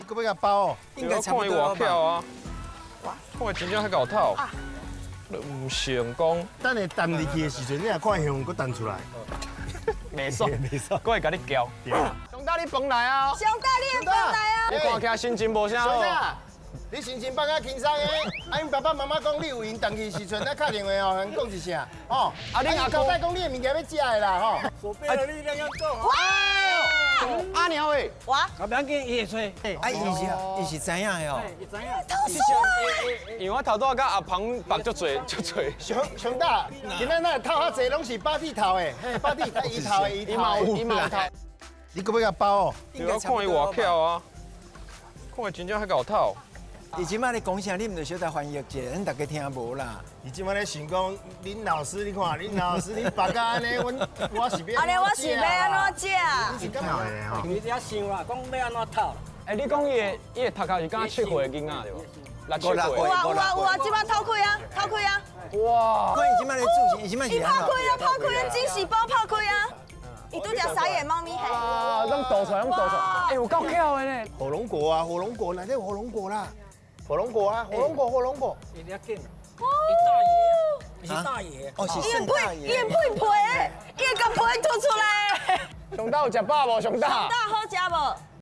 閣欲共包哦？應該差不多吧。啊！看伊真正遐𠢕透，你毋成功。等下澹入去的時陣，你若看香閣彈出來。袂爽，袂爽。閣會共你撬。熊大，你飯來啊！熊大，你的飯來啊！你看起來心情無啥好。熊大，你心情放較輕鬆的。啊，𪜶爸爸媽媽講你有閒轉去時陣，咱敲電話哦，共講一聲。哦，啊，你阿交代講你的物件欲食的啦，吼。手背了，你兩樣講。哇！阿娘喂，哇！啊，不要緊，伊會吹。啊，伊是知影的哦。伊知影。頭輸啊！因為我頭拄仔佮阿鵬縛足濟足濟。熊熊大，今仔咱透較濟攏是巴蒂頭的，嘿，巴蒂伊頭的，伊頭的，伊嘛有頭。你閣欲共包哦？應該我看伊偌巧啊，看伊真正遐𠢕透。伊這擺咧講啥，你毋著小可翻譯一下，咱大家聽無啦。伊這擺咧想講，恁老師你看，恁老師恁縛甲按呢，阮我是欲按呢我是欲按怎食？你是感覺的吼？伊遐想啦，講欲按怎透。欸，你講伊的頭殼是敢若7歲的囡仔對無？6、7歲。有啊有啊有啊，這擺透開啊，透開啊！哇！看伊這擺咧注意，伊這擺是伊拍開啊，拍開啊，驚喜包拍開啊！伊拄只傻眼貓咪嘿。啊，攏倒出來，攏倒出來。欸，有夠巧的呢。火龍果啊，火龍果，內底有火龍果啦。火龍果啊，火龍果，火龍果。伊遐緊，伊大爺，伊是大爺。哦，是聖大爺。伊的屁皮，伊會共皮吐出來。熊大有食飽無？熊大。大好食無？